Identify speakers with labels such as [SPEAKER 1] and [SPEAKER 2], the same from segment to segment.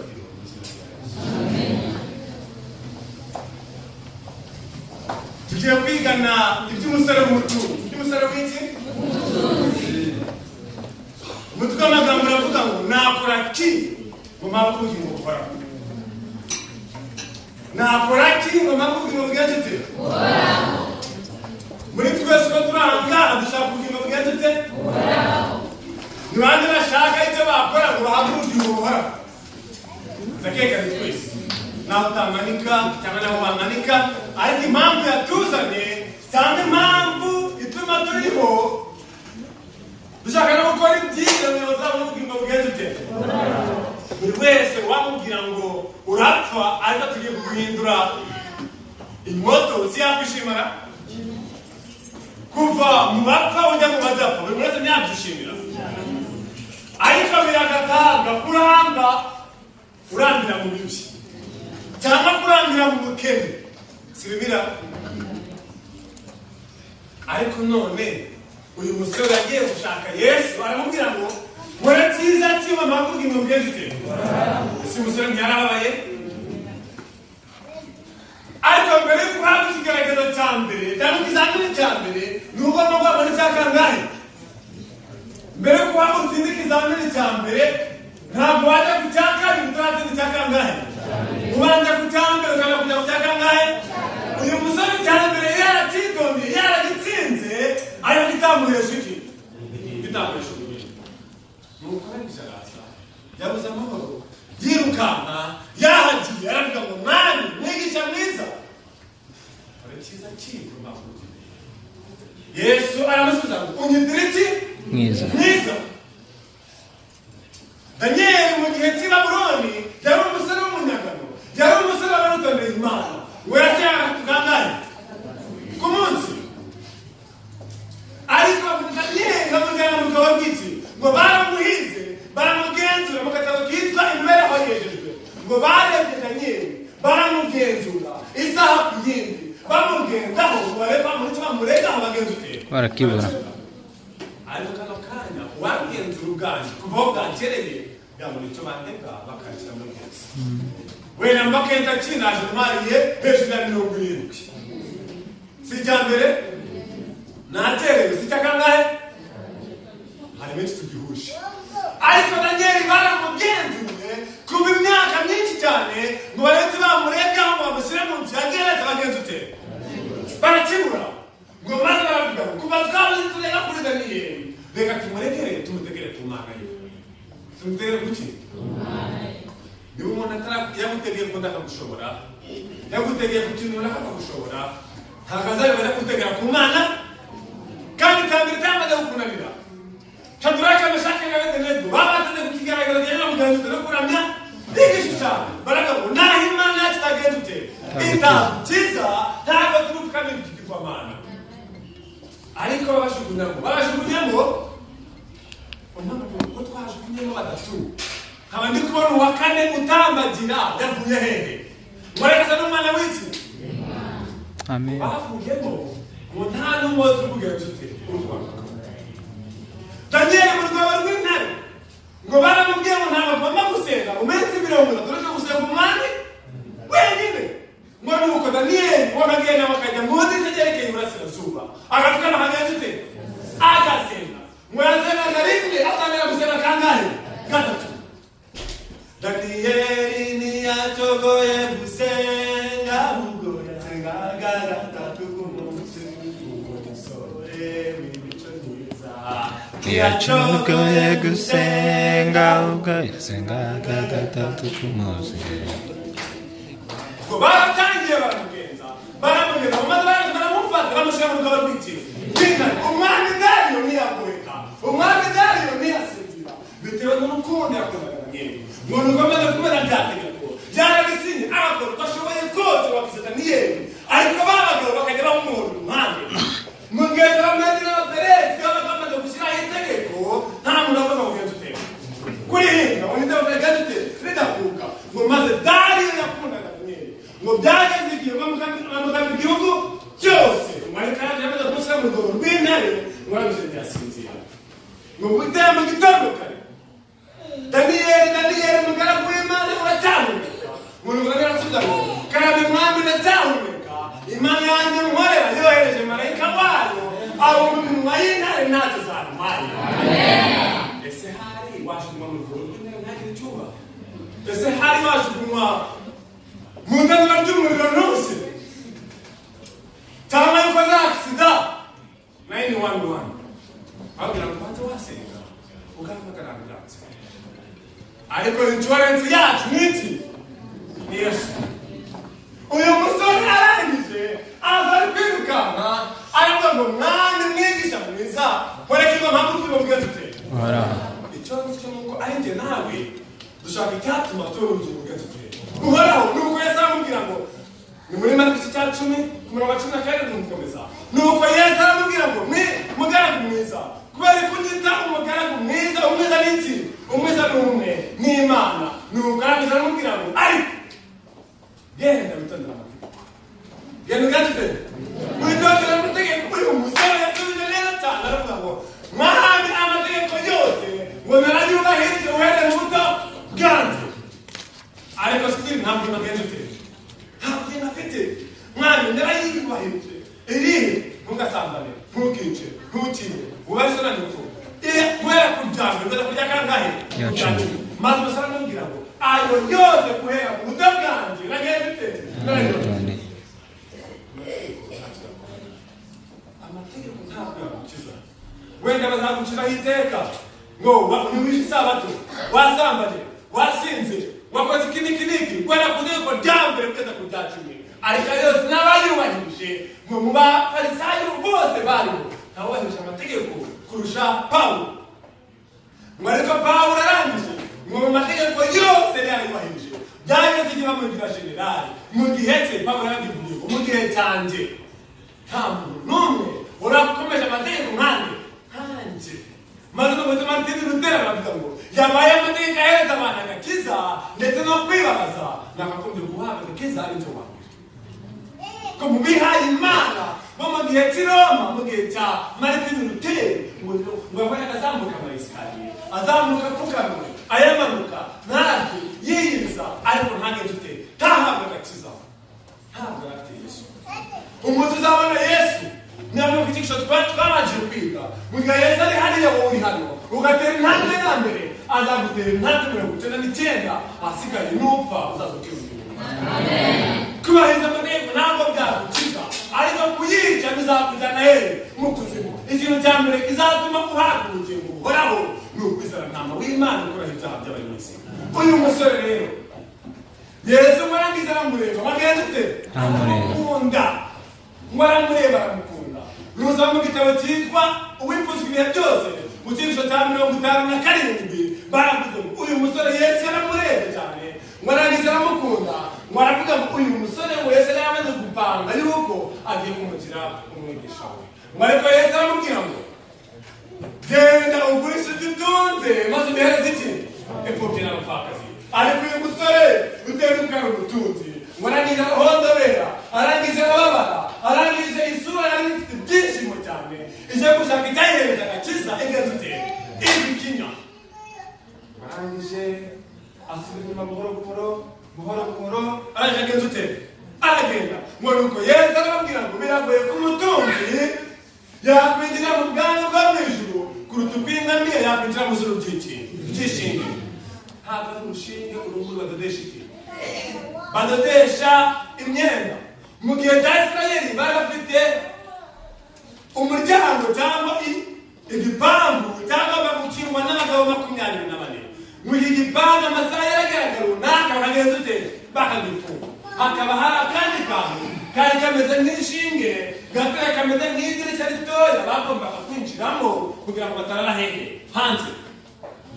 [SPEAKER 1] Icyubahiro mu izina rya Yesu. Tugiye kwigana iby'umusore w'umutunzi. Iby'umusore w'iki? Umutwe w'amagambo uravuga ngo nakora ki ngo mpabwe ubugingo buhoraho? Nakora ki ngo mpabwe ubugingo bw'ute? Muri twese uko turanga dushaka ubugingo bw'ute? Ni bande bashaka icyo bakora ngo bahabwe ubugingo buhoraho? Ndakeka ni twese, naho utamanika cyangwa naho bamanika, ariko impamvu yatuzanye cyangwa impamvu ituma turiho dushaka no gukora ibyiza ngo bazabone ubugingo bw'ute. Buri wese wamubwira ngo urapfa ariko tugiye kuguhindura inkoto, si yakwishimira kuva mu bapfa ujya mu badapfa? Buri wese ntiyabyishimira, ariko biragataga kuramba urambira mu bibi cyangwa kurambira mu bukene, si bibira? Ariko none uyu musore yagiye gushaka Yesu, aramubwira ngo nkora cyiza kiba mpamvu ubugingo bw'ute. Ese umusore ntiyarababaye? Ariko mbere yo guhabwa ikigaragazo cya mbere cyangwa ikizamini cya mbere, ni ugomba guhabwa n'icya kangahe? Mbere yo guhabwa utsinde ikizamini cya mbere, ntabwo wajya ku cya kabiri utaratsinda icya kangahe. Ubanza ku cya mbere, ukajya kujya ku cya kangahe. Uyu musore cya mbere yaracyitondeye, yaragitsinze, ariko kitamuhesha iki? Kitamuhesha ubugingo. Nuko arangije araza, yabuze amahoro, yirukanka yahagiye, aravuga ngo mwami, mwigisha mwiza, kora icyiza cyitwa. Yesu aramusubiza ngo unyitira iki
[SPEAKER 2] mwiza?
[SPEAKER 1] Mwiza. Daniyeli mu gihe cy'i Babuloni yari umusore w'umunyagano, yari umusore wari Imana. Ngo yasengaga kangahe ku munsi? Ariko Daniyeli bamujyana mu rugabo rw'iki, ngo baramuhize, baramugenzura mu gatabo kitwa Imibereho Yejejwe. Ngo barebye Daniyeli, baramugenzura isaha ku yindi, bamugendaho ngo barebe icyo bamuregaho, bagenza ute?
[SPEAKER 2] Barakibura.
[SPEAKER 1] Ariko kano kanya uwagenzura ubwanjye kuva aho bwakereye yabona icyo bandega, bakakira muri gereza. Wenda mbakenda kinaje ntwariye hejuru ya 70, si icya mbere naterewe, si icya kangahe? Hari benshi tugihuje. Ariko Daniyeli baramugenzuye kuva imyaka myinshi cyane ngo barebe bamuregaho ngo bamushyire mu nzu ya gereza, bagenza ute? Barakibura. Ngo maze baravuga ngo kuva twabuze turega kuri Daniyeli, reka tumurekere, tumutegere ku Mana ye. Tumutegere kuki? Niba umuntu atara yagutegeye ko ndakagushobora, yagutegeye ku kintu runaka akagushobora, ntabwo azabibona gutegera ku Mana. Kandi icya mbere cyamaze kukunanira, Shadaraka, Meshaki na Abedenego babateze ku kigaragaza kijyanye no kugenza no kuramya igishushanyo, baravuga ngo naho Imana yacu itagenza ute? Itakiza, ntabwo turupfukamira ikigirwamana. Ariko babashugunyamo ko twajugunyemo batatu, nkaba ndi kubona uwa kane utambagira, yavuye hehe? Murekaza n'umwana w'iki?
[SPEAKER 2] Amen.
[SPEAKER 1] Bavuyemo ngo nta n'umwotsi ubugenza ute urwanda. Daniyeli mu rwobo rw'intare, ngo baramubwiye ngo ntabwo agomba gusenga mu minsi 30 uretse gusenga umwami wenyine. Ngo nuko Daniyeli wakagenda bakajya mu nzi yerekeye iburasirazuba, agapfukama, akagenza ute? Agasenga. Ngo yasengaga rimwe, atangira gusenga kangahe? Gatatu. Daniyeli ntiyacogoye gusenga, ahubwo yasengaga gatatu ku munsi. Uwo musore w'imico myiza
[SPEAKER 2] Ntiyacogoye gusenga, ahubwo yasengaga gatatu ku munsi.
[SPEAKER 1] Ngo baratangiye baramugenza, baramugenza, maze baraje baramufata, bamushyira mu rugabo rw'iki? Rw'intare. Umwami Dariyo ntiyagoheka, umwami Dariyo ntiyasinzira bitewe n'urukundo yakundaga Daniyeli. Ngo nuko amaze kubona rya tegeko yarabisinye, agakora uko ashoboye kose bakiza Daniyeli, ariko ba bagabo bakajya bamumuhora iruhande. Mu gihe Abamedi n'Abaperesi babaga bamaze gushyiraho itegeko, nta muntu agomba kugenza ute? Kurihinga. Ngo ninde bagenza ute? Ridakuka. Ngo maze Dariyo yakundaga Daniyeli, ngo byageze igihe bamugamba igihugu cyose. Ngo ariko yaje amaze kumushyira mu rwobo rw'intare, ngo arangije ntiyasinzira. Ngo buteye mu gitondo kare, Daniyeli, Daniyeli, mugaragu w'Imana, Ndacyahumeka, Imana yanjye nkorera yohereje marayika wayo abumba iminwa y'intare, ntacyo zantwaye. Ese hari wajugunywa mu rwobo rw'intare ntagire icyo uba? Ese hari wajugunywa mu itanura ry'umuriro ntushye, cyangwa yuko za accident 911 babwira ngo ubanze wasenga ugahamagara ambulance? Ariko insurance yacu ni iki? Ni Yesu. Uyu musore arangije aza ari kwirukanka, aravuga ngo: "Mwami, mwigisha mwiza, nkoreka ngo mpamvu ubuzima bwacu."
[SPEAKER 2] Uhoraho.
[SPEAKER 1] Icyo ngicyo ni uko ari njye nawe dushaka icyatuma tubona ubugingo bwacu buhoraho. Nuko Yesu aramubwira ngo, ni muri Mariko igice cya 10 ku murongo wa 17 gukomeza, nuko Yesu aramubwira ngo: "Mwi mugaragu mwiza, kubera ko unyita umugaragu mwiza? Umwiza ni iki? Umwiza ni umwe, ni Imana." Nuko arangiza aramubwira ngo: "Ariko genda witondere amategeko, genda ugende witondere amategeko." Uyu musore yasubije neza cyane, aravuga ngo: "Mwami, amategeko yose ngo narayubahirije uhereye mu buto bwanjye, ariko still ntabwo nagenje ute, nta kintu afite. Mwami, narayubahirije. Irihe? Ntugasambane, ntukice, ntukibe, wubahe so na nyoko." Guhera ku rya mbere kugeza ku rya kangahe?
[SPEAKER 2] Ya
[SPEAKER 1] Ku rya
[SPEAKER 2] 10.
[SPEAKER 1] 10. Maze umusore aramubwira ngo: "Ayo yose guhera ku buto bwanjye nagenje ute? Narayubahirije."
[SPEAKER 2] None.
[SPEAKER 1] Amategeko ntabwo yagukiza. Wenda bazaguciraho iteka ngo ntiwishe isabato, wasambanye, wasinze, wakoze iki n'iki n'iki, guhera ku itegeko rya mbere kugeza ku rya 10. Ariko ayo yose n'abayubahirije, ngo mu bafarisayo bose bariho ntawubahirije amategeko kurusha Pawulo. Ngo ariko Pawulo arangije ngo mu mategeko yose yari yarayubahirije, byageze igihe bamugira generali. Mu gihe cye, Pawulo yarabivugiye ngo: "Mu gihe cyanjye nta muntu n'umwe urakomeje amategeko nkanjye." Maze n'ubundi Martin Luther aravuga ngo yabaye amategeko ahereza abantu agakiza ndetse no kwibabaza, nakagombye guhabwa agakiza ari cyo wa mbere ko mu bihaye Imana bo mu gihe cy'i Roma, mu gihe cya Martin Luther. Ngo yabonaga azamuka ama escalier, azamuka apfukamye, ayamanuka ntarye, yiyiriza, ariko ntagende ute, ntahabwe agakiza. Ntabwo yari afite Yesu. Umunsi uzabona Yesu, niyo mpamvu icyigisho twabanje kwiga, mu gihe Yesu ari hariya, wowe uri hano, ugatera intambwe ya mbere, azagutera intambwe 99, ahasigaye nupfa uzaza ukiyumvira. Kubahiriza amategeko ntabwo byagukiza, ariko kuyica bizakujyana hehe? Mu kuzimu. Ikintu cya mbere kizatuma uhabwa ubugingo buhoraho ni ukwizera Ntama w'Imana ukuraho ibyaha by'abari mu isi. Uyu musore rero, Yesu ngo arangiza aramureba, wagenze ute?
[SPEAKER 2] Aramureba.
[SPEAKER 1] Aramukunda. Ngo aramureba, aramukunda. Nuza mu gitabo cyitwa Uwifuzwa Ibihe Byose, mu cyigisho cya 57, baravuze ngo uyu musore Yesu yaramurebye cyane, ngo arangiza aramukunda. Ngo aravuga ngo uyu musore, ngo Yesu yari amaze gupanga yuko agiye kumugira umwigisha we. Ngo ariko Yesu aramubwira ngo: "Genda ugurishe ibyo utunze, maze ubihereze iki? Imfubyi n'abapfakazi." Ariko uyu musore uterukana ubutunzi, ngo arangije arahondobera, arangije arababara, arangije isura yari ifite ibyishimo cyane ije gushaka icyayihereza agakiza igenza ute? Igikinya. Arangije asubira inyuma buhoro buhoro, buhoro buhoro, arangije agenza ute? Aragenda. Ngo nuko Yesu arababwira ngo biragoye ko umutunzi yakwinjira mu bwami bwo mu ijuru kuruta uko ingamiya yakwinjira mu zuru ry'iki? Ry'ishinge. Ntabwo ari urushinge urunguru badodesha iki? Badodesha imyenda. Mu gihe cya Isirayeli bari bafite umuryango cyangwa igipangu cyangwa gukingwa n'abagabo 24. Mu gihe igipangu amasaha yarageraga runaka, bakagenza ute? Bakagifunga. Hakaba hari akandi kantu kari kameze nk'inshinge gatoya, kameze nk'idirishya ritoya, bagombaga kwinjiramo kugira ngo batarara hehe? Hanze.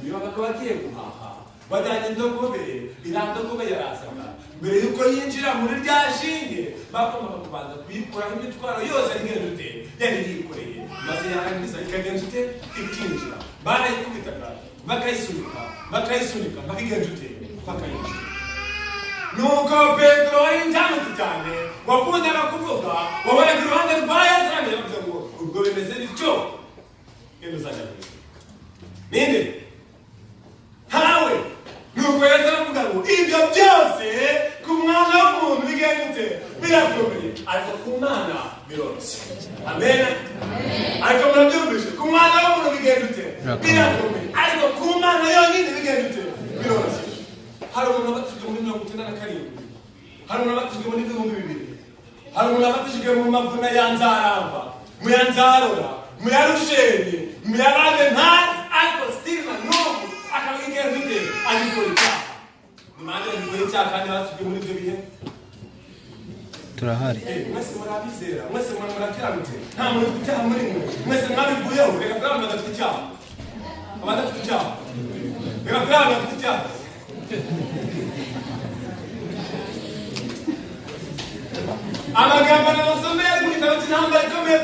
[SPEAKER 1] Iyo babaga bagiye guhaha bajyanye indogobe, iriya ndogobe yarazaga, mbere y'uko yinjira muri rya shinge bagombaga kubanza kuyikuraho imitwaro yose yari ute? Yari yikoreye. Maze yarangiza ikagenza ute? Ikinjira. Barayikubitaga, bakayisunika, bakayisunika, bakigenza ute? Bakayinjira. Nuko Petero wari injangutse cyane, wakundaga kuvuga, wabonaga iruhande rwa Yesu, arangije avuga ngo: "Ubwo bimeze bityo, genda uzajya mu ijuru ninde? Ntawe." Nuko Yesu aravuga ngo Ibyo byose ku mwana w'umuntu bigenda ute? Birakomeye, ariko ku Mana biroroshye. Amen. Ariko murabyumvise, ku mwana w'umuntu bigenda ute? Birakomeye, ariko ku Mana yonyine bigenda ute? Biroroshye. Hari umuntu wabatijwe muri 97, hari umuntu wabatijwe muri 2000, hari umuntu wabatijwe mu mavuna ya Nzaramba, mu ya Nzarora, mu ya Rushenyi, mu ya Bande ntazi, ariko still na n'ubu akaba igenza ute? Agikora icyaha. Ni bande bagikora icyaha kandi batijwe muri ibyo bihe?
[SPEAKER 2] Turahari.
[SPEAKER 1] Mwese murabizera, mwese murakiranutse, nta muntu ufite icyaha muri mwe, mwese mwabivuyeho. Reka turi abantu badafite icyaha, abadafite icyaha, reka turi abantu bafite icyaha. Amagambo n'abasomeye ari mu gitabo cy'intambara ikomeye.